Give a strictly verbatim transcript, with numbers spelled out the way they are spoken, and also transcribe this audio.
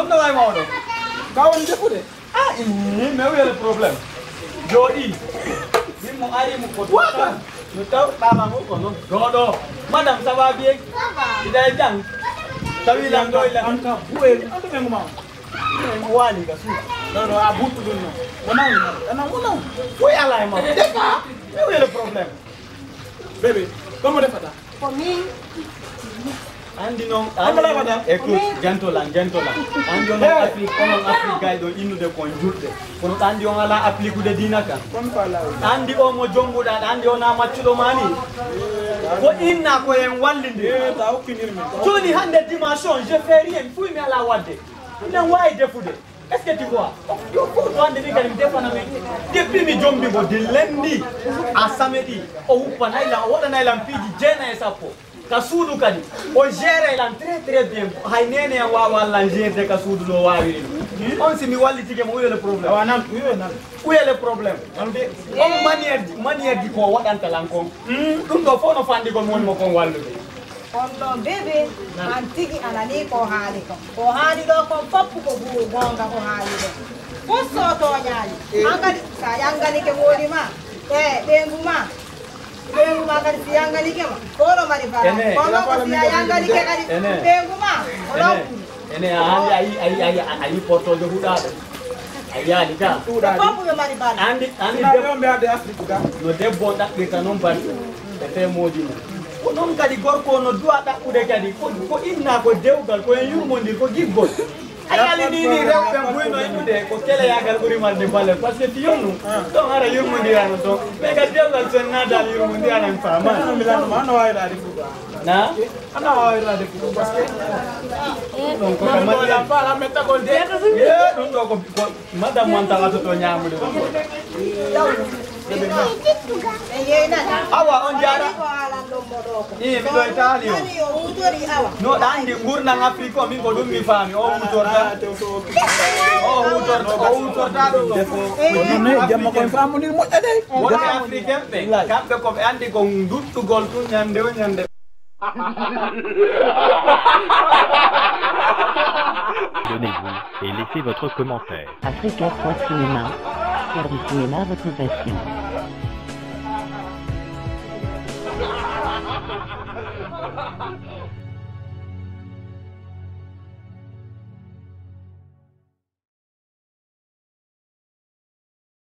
Honno wayi mawɗo? Ka woni defude? Ah, ii, mais où est le problème? Jooɗi. Min mo ari mo ko Wata. No taw ɗaama mo ko non. Ɗo, ɗo. Madame, ça va bien? Ça va. Ida e jam? Tawi lan ɗo ilan. An ka buwe, an to mengo ma. Mo wali ka su. Non, non, a buttu ɗum non. Mo nawi, non, non. Où est la ma? Defa. Mais où est le problème? Bébé, comment defata? Ko min. Andi noon, andi noon, écoute, gentle an, gentle an. Andi on Afrique, onon Afrique gay ɗo innude kon julɓe. Kono andi on ala applique ude diina kan. Andi o mo jombuɗa, andi o na maccuɗo mani. Ko inna ko en wallinde. Joni hande dimanche on, je fais rien, fuy mi ala wadde. Miɗen wawi defude. Est-ce que tu vois? Yo fof to hande min kadi mi defana men. Depuis mi jombi mo de lundi à samedi, o huppanay lan, o waɗanay lan piiji jeenay e sappo. Ka suudu kadi, o géray lan très très bien. Hay nene en wawa lan gérde ka suudu no wawiri ɗum. On si mi wallitike mo, où est le problème? Awa nan, où est nan? Où est le problème? On manière, manière di ko waɗanta lan kon. Ɗum ɗo fof no fandi ko mi woni mo kon wallude. On ɗon bébé, an tigi a nanii ko haali kon. Ko haali ɗo kon fof ko gu-, goonga ko haali ɗo. Fof so tooñaali. An kadi, so a yannganike moodi ma, e ɓeyngu ma, ɓeyngu ma kadi si yannganike ma, ko oɗo mari baraji. Ene. Kono ko si a yannganike kadi ɓeyngu ma, ko lawɗum. Ene, a hannde a yi, a yi, a yi, a yi portoojo huɗaaɗo. A yiyaali ka? Fof ɓe mari baraji. Andi, andi debbo. No debbo on ɗaɓɓirta noon baraji. E feemooji mum. Ko noon kadi gorko o no duwa ɗaɓɓude kadi. Ko, ko inna, ko dewgal, ko en yurmondir, ko giggol. A yalini ni rewɓe buy no innude, ko keleyaagal ɓuri marde valeur. Parce que si yonnu, ɗon hara yurmondirano toon. Mais kadi dewgal so en naadaali yurmondirano en faama. Mi lanno ma, no waawiraade fuɗɗa. Na? Ana waawiraade fuɗɗa, parce que ɗum ɗon ko ka mbaɗɗa. Ye, ɗum ɗo ko, ko Madame on tawata to ñaamude ɗum. Awa, on jaara. Ii, miɗo e taali on. No ɗa anndi ngurndan Afrique o, min ko ɗum mi faami. O huutorta. O huutorta, o huutorta ɗum ɗo ko. Ko ɗum ne, jamma ko en faamondir moƴƴa de. Wonɓe Africain ɓe, kamɓe ko ɓe anndi ko duttugol tun ñande o ñande. Abonnez-vous et laissez votre commentaire. Africa point cinéma, pour du cinéma votre passion.